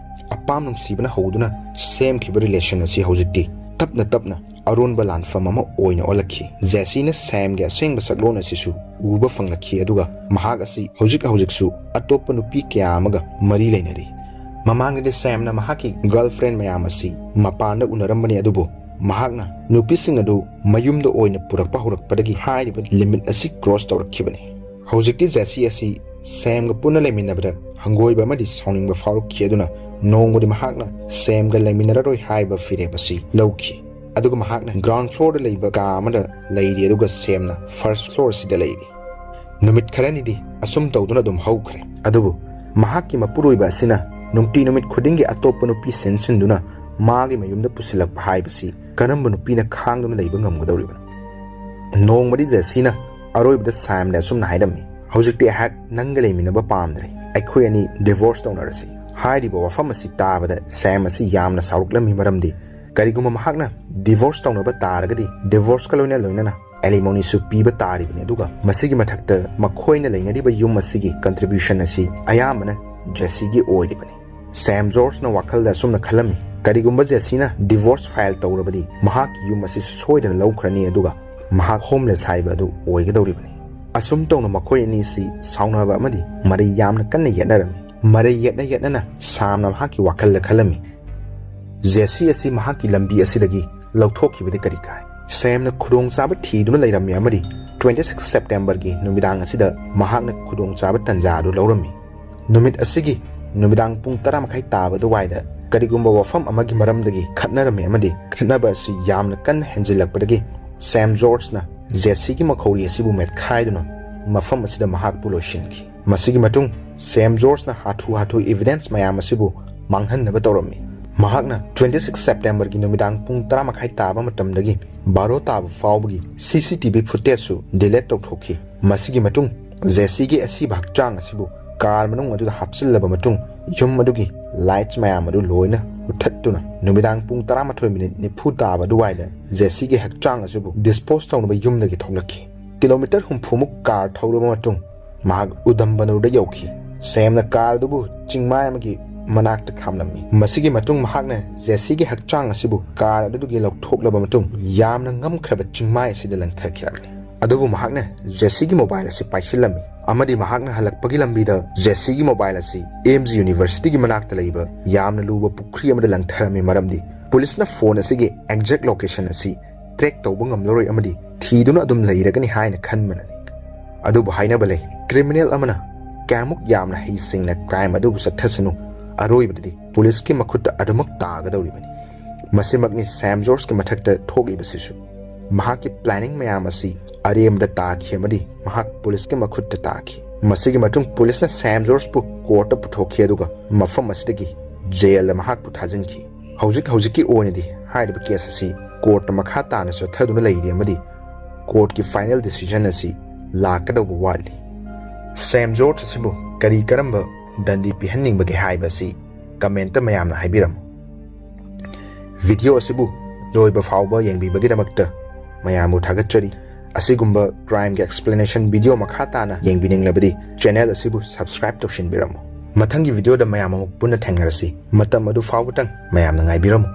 ꯑꯄꯥꯝ ꯅꯨꯡꯁꯤꯕꯅ ꯍꯧꯗꯨꯅ ꯁꯦꯝꯈꯤꯕ ꯔꯤꯂꯦꯁꯟ ꯑꯁꯤ ꯍꯧꯖꯤꯛꯇꯤ ꯇꯞꯅ ꯇꯞꯅ ꯑꯔꯣꯟꯕ ꯂꯥꯟꯐꯝ ꯑꯃ ꯑꯣꯏꯅ ꯑꯣꯜꯂꯛꯈꯤ꯫ ꯖꯦꯁꯤꯅ ꯁꯦꯝꯒꯤ ꯑꯁꯦꯡꯕ ꯁꯛꯂꯣꯟ ꯑꯁꯤꯁꯨ ꯎꯕ ꯐꯪꯂꯛꯈꯤ, ꯑꯗꯨꯒ ꯃꯍꯥꯛ ꯑꯁꯤ ꯍꯧꯖꯤꯛ ꯍꯧꯖꯤꯛꯁꯨ ꯑꯇꯣꯞꯄ ꯅꯨꯄꯤ ꯀꯌꯥ ꯑꯃꯒ ꯃꯔꯤ ꯂꯩꯅꯔꯤ꯫ ꯃꯃꯥꯡꯗꯗꯤ ꯁꯦꯝꯅ ꯃꯍꯥꯛꯀꯤ ꯒꯔꯜꯐ꯭ꯔꯦꯟ ꯃꯌꯥꯝ ꯑꯁꯤ ꯃꯄꯥꯟꯗ ꯎꯅꯔꯝꯕꯅꯤ, ꯑꯗꯨꯕꯨ ꯃꯍꯥꯛꯅ ꯅꯨꯄꯤꯁꯤꯡ ꯑꯗꯨ ꯃꯌꯨꯝꯗ ꯑꯣꯏꯅ ꯄꯨꯔꯛꯄ ꯍꯧꯔꯛꯄꯗꯒꯤ ꯍꯥꯏꯔꯤꯕ ꯂꯤꯃꯤꯠ ꯑꯁꯤ ꯀ꯭ꯔꯣꯁ ꯇꯧꯔꯛꯈꯤꯕꯅꯤ꯫ ꯍꯧꯖꯤꯛꯇꯤ ꯖꯦꯁꯤ ꯑꯁꯤ ꯁꯦꯝꯒ ꯄꯨꯟꯅ ꯂꯩꯃꯤꯟꯅꯕꯗ ꯍꯪꯒꯣꯏꯕ ꯑꯃꯗꯤ ꯁꯥꯎꯅꯤꯡꯕ ꯐꯥꯎꯔꯛꯈꯤ, ꯑꯗꯨꯅ ꯅꯣꯡꯃꯗꯤ ꯃꯍꯥꯛꯅ ꯁꯦꯝꯒ ꯂꯩꯃꯤꯟꯅꯔꯔꯣꯏ ꯍꯥꯏꯕ ꯐꯤꯔꯦꯞ ꯑꯁꯤ ꯂꯧꯈꯤ꯫ ꯑꯗꯨꯒ ꯃꯍꯥꯛꯅ ꯒ꯭ꯔꯥꯎꯟ ꯐ꯭ꯂꯣꯔꯗ ꯂꯩꯕ ꯀꯥ ꯑꯃꯗ ꯂꯩꯔꯤ, ꯑꯗꯨꯒ ꯁꯦꯝꯅ ꯐꯥꯔꯁ ꯐ꯭ꯂꯣꯔ ꯑꯁꯤꯗ ꯂꯩꯔꯤ꯫ ꯅꯨꯃꯤꯠ ꯈꯔꯅꯤꯗꯤ ꯑꯁꯨꯝ ꯇꯧꯗꯨꯅ ꯑꯗꯨꯝ ꯍꯧꯈ꯭ꯔꯦ꯫ ꯑꯗꯨꯕꯨ ꯃꯍꯥꯛꯀꯤ ꯃꯄꯨꯔꯣꯏꯕ ꯑꯁꯤꯅ ꯅꯨꯡꯇꯤ ꯅꯨꯃꯤꯠ ꯈꯨꯗꯤꯡꯒꯤ ꯑꯇꯣꯞꯄ ꯅꯨꯄꯤ ꯁꯤꯟꯁꯤꯟꯗꯨꯅ ꯃꯥꯒꯤ ꯃꯌꯨꯝꯗ ꯄꯨꯁꯤꯜꯂꯛꯄ ꯍꯥꯏꯕꯁꯤ ꯀꯔꯝꯕ ꯅꯨꯄꯤꯅ ꯈꯥꯡꯗꯨꯅ ꯂꯩꯕ ꯉꯝꯒꯗꯧꯔꯤꯕꯅꯣ? ꯅꯣꯡꯃꯗꯤ ꯖꯦꯁꯤꯅ ꯑꯔꯣꯏꯕꯗ ꯁꯥꯝꯗ ꯑꯁꯨꯝꯅ ꯍꯥꯏꯔꯝꯃꯤ, "ꯍꯧꯖꯤꯛꯇꯤ ꯑꯩꯍꯥꯛ ꯅꯪꯒ ꯂꯩꯃꯤꯟꯅꯕ ꯄꯥꯝꯗ꯭ꯔꯦ, ꯑꯩꯈꯣꯏ ꯑꯅꯤ ꯗꯤꯚꯣꯔꯁ ꯇꯧꯅꯔꯁꯤ"꯫ ꯍꯥꯏꯔꯤꯕ ꯋꯥꯐꯝ ꯑꯁꯤ ꯇꯥꯕꯗ ꯁꯥꯝ ꯑꯁꯤ ꯌꯥꯝꯅ ꯁꯥꯎꯔꯛꯂꯝꯃꯤ, ꯃꯔꯝꯗꯤ ꯀꯔꯤꯒꯨꯝꯕ ꯃꯍꯥꯛꯅ ꯗꯤꯚꯣꯔꯁ ꯇꯧꯅꯕ ꯇꯥꯔꯒꯗꯤ ꯗꯤꯚꯣꯔꯁꯀ ꯂꯣꯏꯅ ꯂꯣꯏꯅꯅ ꯑꯦꯂꯤꯃꯣꯅꯤꯁꯨ ꯄꯤꯕ ꯇꯥꯔꯤꯕꯅꯤ, ꯑꯗꯨꯒ ꯃꯁꯤꯒꯤ ꯃꯊꯛꯇ ꯃꯈꯣꯏꯅ ꯂꯩꯅꯔꯤꯕ ꯌꯨꯝ ꯑꯁꯤꯒꯤ ꯀꯟꯇ꯭ꯔꯤꯕ꯭ꯌꯨꯁꯟ ꯑꯁꯤ ꯑꯌꯥꯝꯕꯅ ꯖꯦꯁꯤꯒꯤ ꯑꯣꯏꯔꯤꯕꯅꯤ꯫ ꯁꯥꯝ ꯖꯣꯔꯖꯅ ꯋꯥꯈꯜꯗ ꯑꯁꯨꯝꯅ ꯈꯜꯂꯝꯃꯤ, "ꯀꯔꯤꯒꯨꯝꯕ ꯖꯦꯁꯤꯅ ꯗꯤꯚꯣꯔꯁ ꯐꯥꯏꯜ ꯇꯧꯔꯕꯗꯤ ꯃꯍꯥꯛꯀꯤ ꯌꯨꯝ ꯑꯁꯤ ꯁꯣꯏꯗꯅ ꯂꯧꯈ꯭ꯔꯅꯤ, ꯑꯗꯨꯒ ꯃꯍꯥꯛ ꯍꯣꯝꯂꯦꯁ ꯍꯥꯏꯕ ꯑꯗꯨ ꯑꯣꯏꯒꯗꯧꯔꯤꯕꯅꯤ"꯫ ꯑꯁꯨꯝ ꯇꯧꯅ ꯃꯈꯣꯏ ꯑꯅꯤꯁꯤ ꯁꯥꯎꯅꯕ ꯑꯃꯗꯤ ꯃꯔꯩ ꯌꯥꯝꯅ ꯀꯟꯅ ꯌꯦꯠꯅꯔꯝꯃꯤ꯫ ꯃꯔꯩ ꯌꯦꯠꯅ ꯌꯦꯠꯅꯅ ꯁꯥꯝꯅ ꯃꯍꯥꯛꯀꯤ ꯋꯥꯈꯜꯗ ꯈꯜꯂꯝꯃꯤ, "ꯖꯦꯁꯤ ꯑꯁꯤ ꯃꯍꯥꯛꯀꯤ ꯂꯝꯕꯤ ꯑꯁꯤꯗꯒꯤ ꯂꯧꯊꯣꯛꯈꯤꯕꯗꯤ ꯀꯔꯤ ꯀꯥꯏ?" ꯁꯥꯝꯅ ꯈꯨꯗꯣꯡꯆꯥꯕ ꯊꯤꯗꯨꯅ ꯂꯩꯔꯝꯃꯤ ꯑꯃꯗꯤ twenty six ꯁꯦꯞꯇꯦꯝꯕꯔꯒꯤ ꯅꯨꯃꯤꯗꯥꯡ ꯑꯁꯤꯗ ꯃꯍꯥꯛꯅ ꯈꯨꯗꯣꯡꯆꯥꯕ ꯇꯟꯖꯥ ꯑꯗꯨ ꯂꯧꯔꯝꯃꯤ꯫ ꯅꯨꯃꯤꯠ ꯑꯁꯤꯒꯤ ꯅꯨꯃꯤꯗꯥꯡ ꯄꯨꯡ ꯇꯔꯥ ꯃꯈꯥꯏ ꯇꯥꯕ ꯑꯗꯨꯋꯥꯏꯗ ꯀꯔꯤꯒꯨꯝꯕ ꯋꯥꯐꯝ ꯑꯃꯒꯤ ꯃꯔꯝꯗꯒꯤ ꯈꯠꯅꯔꯝꯃꯤ ꯑꯃꯗꯤ ꯈꯠꯅꯕ ꯑꯁꯤ ꯌꯥꯝꯅ ꯀꯟꯅ ꯍꯦꯟꯖꯤꯜꯂꯛꯄꯗꯒꯤ ꯁꯥꯝ ꯖꯣꯔꯖꯅ ꯖꯦꯁꯤꯒꯤ ꯃꯈꯧꯔꯤ ꯑꯁꯤꯕꯨ ꯃꯦꯠꯈꯥꯏꯗꯨꯅ ꯃꯐꯝ ꯑꯁꯤꯗ ꯃꯍꯥꯛꯄꯨ ꯂꯣꯏꯁꯤꯟꯈꯤ꯫ ꯃꯁꯤꯒꯤ ꯃꯇꯨꯡ ꯁꯥꯝ ꯖꯣꯔꯖꯅ ꯍꯥꯊꯨ ꯍꯥꯊꯨ ꯏꯚꯤꯗꯦꯟꯁ ꯃꯌꯥꯝ ꯑꯁꯤꯕꯨ ꯃꯥꯡꯍꯟꯅꯕ ꯇꯧꯔꯝꯃꯤ꯫ ꯃꯍꯥꯛꯅ twenty six ꯁꯦꯞꯇꯦꯝꯕꯔꯒꯤ ꯅꯨꯃꯤꯗꯥꯡ ꯄꯨꯡ ꯇꯔꯥ ꯃꯈꯥꯏ ꯇꯥꯕ ꯃꯇꯝꯗꯒꯤ ꯕꯥꯔꯣ ꯇꯥꯕ ꯐꯥꯎꯕꯒꯤ ꯁꯤ ꯁꯤ ꯇꯤ ꯚꯤ ꯐꯨꯇꯦꯖꯁꯨ ꯗꯤꯂꯦꯠ ꯇꯧꯊꯣꯛꯈꯤ꯫ ꯃꯁꯤꯒꯤ ꯃꯇꯨꯡ ꯖꯦꯁꯤꯒꯤ ꯑꯁꯤꯕ ꯍꯛꯆꯥꯡ ꯑꯁꯤꯕꯨ ꯀꯥꯔ ꯃꯅꯨꯡ ꯑꯗꯨꯗ ꯍꯥꯞꯆꯤꯜꯂꯕ ꯃꯇꯨꯡ ꯌꯨꯝ ꯑꯗꯨꯒꯤ ꯂꯥꯏꯠꯁ ꯃꯌꯥꯝ ꯑꯗꯨ ꯂꯣꯏꯅ ꯃꯨꯊꯠꯇꯨꯅ ꯅꯨꯃꯤꯗꯥꯡ ꯄꯨꯡ ꯇꯔꯥꯃꯥꯊꯣꯏ ꯃꯤꯅꯤꯠ ꯅꯤꯐꯨ ꯇꯥꯕ ꯑꯗꯨꯋꯥꯏꯗ ꯖꯦꯁꯤꯒꯤ ꯍꯛꯆꯥꯡ ꯑꯁꯤꯕꯨ ꯗꯤꯁꯄꯣꯖ ꯇꯧꯅꯕ ꯌꯨꯝꯗꯒꯤ ꯊꯣꯛꯂꯛꯈꯤ꯫ ꯀꯤꯂꯣꯃꯤꯇꯔ ꯍꯨꯝꯐꯨꯃꯨꯛ ꯀꯥꯔ ꯊꯧꯔꯕ ꯃꯇꯨꯡ ꯃꯍꯥꯛ ꯎꯗꯝꯕꯅꯨꯔꯗ ꯌꯧꯈꯤ꯫ ꯁꯥꯝꯅ ꯀꯥꯔ ꯑꯗꯨꯕꯨ ꯆꯤꯡꯃꯥꯏ ꯑꯃꯒꯤ ꯃꯅꯥꯛꯇ ꯈꯥꯝꯂꯝꯃꯤ꯫ ꯃꯁꯤꯒꯤ ꯃꯇꯨꯡ ꯃꯍꯥꯛꯅ ꯖꯦꯁꯤꯒꯤ ꯍꯛꯆꯥꯡ ꯑꯁꯤꯕꯨ ꯀꯥꯔ ꯑꯗꯨꯗꯒꯤ ꯂꯧꯊꯣꯛꯂꯕ ꯃꯇꯨꯡ ꯌꯥꯝꯅ ꯉꯝꯈ꯭ꯔꯕ ꯆꯤꯡꯃꯥꯏ ꯑꯁꯤꯗ ꯂꯪꯊꯈꯤꯔꯛꯂꯤ꯫ ꯑꯗꯨꯕꯨ ꯃꯍꯥꯛꯅ ꯖꯦꯁꯤꯒꯤ ꯃꯣꯕꯥꯏꯜ ꯑꯁꯤ ꯄꯥꯏꯁꯤꯜꯂꯝꯃꯤ ꯑꯃꯗꯤ ꯃꯍꯥꯛꯅ ꯍꯜꯂꯛꯄꯒꯤ ꯂꯝꯕꯤꯗ ꯖꯦꯁꯤꯒꯤ ꯃꯣꯕꯥꯏꯜ ꯑꯁꯤ ꯑꯦꯝ ꯖꯤ ꯌꯨꯅꯤꯚꯔꯁꯤꯇꯤꯒꯤ ꯃꯅꯥꯛꯇ ꯂꯩꯕ ꯌꯥꯝꯅ ꯂꯨꯕ ꯄꯨꯈ꯭ꯔꯤ ꯑꯃꯗ ꯂꯪꯊꯔꯝꯃꯤ, ꯃꯔꯝꯗꯤ ꯄꯨꯂꯤꯁꯅ ꯐꯣꯟ ꯑꯁꯤꯒꯤ ꯑꯦꯛꯖꯦꯛ ꯂꯣꯀꯦꯁꯟ ꯑꯁꯤ ꯇ꯭ꯔꯦꯛ ꯇꯧꯕ ꯉꯝꯂꯔꯣꯏ ꯑꯃꯗꯤ ꯊꯤꯗꯨꯅ ꯑꯗꯨꯝ ꯂꯩꯔꯒꯅꯤ ꯍꯥꯏꯅ ꯈꯟꯕꯅꯅꯤ꯫ ꯑꯗꯨꯕꯨ ꯍꯥꯏꯅꯕ ꯂꯩ, ꯀ꯭ꯔꯤꯃꯤꯅꯦꯜ ꯑꯃꯅ ꯀꯌꯥꯃꯨꯛ ꯌꯥꯝꯅ ꯍꯩꯁꯤꯡꯅ ꯀ꯭ꯔꯥꯏꯝ ꯑꯗꯨꯕꯨ ꯆꯠꯊꯁꯅꯨ, ꯑꯔꯣꯏꯕꯗꯗꯤ ꯄꯨꯂꯤꯁꯀꯤ ꯃꯈꯨꯠꯇ ꯑꯗꯨꯃꯛ ꯇꯥꯒꯗꯧꯔꯤꯕꯅꯤ꯫ ꯃꯁꯤꯃꯛꯅꯤ ꯁꯥꯝ ꯖꯣꯔꯖꯀꯤ ꯃꯊꯛꯇ ꯊꯣꯛꯂꯤꯕꯁꯤꯁꯨ꯫ ꯃꯍꯥꯛꯀꯤ ꯄ꯭ꯂꯥꯅꯤꯡ ꯃꯌꯥꯝ ꯑꯁꯤ ꯑꯔꯦꯝꯕꯗ ꯇꯥꯈꯤ ꯑꯃꯗꯤ ꯃꯍꯥꯛ ꯄꯨꯂꯤꯁꯀꯤ ꯃꯈꯨꯠꯇ ꯇꯥꯈꯤ꯫ ꯃꯁꯤꯒꯤ ꯃꯇꯨꯡ ꯄꯨꯂꯤꯁꯅ ꯁꯥꯝ ꯖꯣꯔꯖꯄꯨ ꯀꯣꯔꯠꯇ ꯄꯨꯊꯣꯛꯈꯤ, ꯑꯗꯨꯒ ꯃꯐꯝ ꯑꯁꯤꯗꯒꯤ ꯖꯦꯜꯗ ꯃꯍꯥꯛꯄꯨ ꯊꯥꯖꯤꯟꯈꯤ꯫ ꯍꯧꯖꯤꯛ ꯍꯧꯖꯤꯛꯀꯤ ꯑꯣꯏꯅꯗꯤ ꯍꯥꯏꯔꯤꯕ ꯀꯦꯁ ꯑꯁꯤ ꯀꯣꯔꯠꯇ ꯃꯈꯥ ꯇꯥꯅ ꯆꯠꯊꯗꯨꯅ ꯂꯩꯔꯤ ꯑꯃꯗꯤ ꯀꯣꯔꯠꯀꯤ ꯐꯥꯏꯅꯦꯜ ꯗꯤꯁꯤꯖꯟ ꯑꯁꯤ ꯂꯥꯛꯀꯗꯧꯕ ꯋꯥꯠꯂꯤ꯫ ꯁꯦꯝ ꯖꯣꯔꯖ ꯑꯁꯤꯕꯨ ꯀꯔꯤ ꯀꯔꯝꯕ ꯗꯟꯗꯤ ꯄꯤꯍꯟꯅꯤꯡꯕꯒꯦ ꯍꯥꯏꯕ ꯑꯁꯤ ꯀꯃꯦꯟꯇ ꯃꯌꯥꯝꯅ ꯍꯥꯏꯕꯤꯔꯝꯃꯨ꯫ ꯚꯤꯗꯤꯑꯣ ꯑꯁꯤꯕꯨ ꯂꯣꯏꯕ ꯐꯥꯎꯕ ꯌꯦꯡꯕꯤꯕꯒꯤꯗꯃꯛꯇ ꯃꯌꯥꯝꯕꯨ ꯊꯥꯒꯠꯆꯔꯤ꯫ ꯑꯁꯤꯒꯨꯝꯕ ꯀ꯭ꯔꯥꯏꯝꯒꯤ ꯑꯦꯛꯁꯄ꯭ꯂꯦꯅꯦꯁꯟ ꯚꯤꯗꯤꯑꯣ ꯃꯈꯥ ꯇꯥꯅ ꯌꯦꯡꯕꯤꯅꯤꯡꯂꯕꯗꯤ ꯆꯦꯅꯦꯜ ꯑꯁꯤꯕꯨ ꯁꯕꯁꯀ꯭ꯔꯥꯏꯕ ꯇꯧꯁꯤꯟꯕꯤꯔꯝꯃꯨ꯫ ꯃꯊꯪꯒꯤ ꯚꯤꯗꯤꯑꯣꯗ ꯃꯌꯥꯝ ꯑꯃꯨꯛ ꯄꯨꯟꯅ ꯊꯦꯡꯅꯔꯁꯤ꯫ ꯃꯇꯝ ꯑꯗꯨ ꯐꯥꯎꯕꯇꯪ ꯃꯌꯥꯝꯅ ꯉꯥꯏꯕꯤꯔꯝꯃꯨ꯫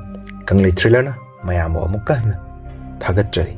ꯀꯪꯂꯩ ꯊ꯭ꯔꯤꯂꯔꯅ ꯃꯌꯥꯝꯕꯨ ꯑꯃꯨꯛꯀ ꯍꯟꯅ ꯊꯥꯒꯠꯆꯔꯤ꯫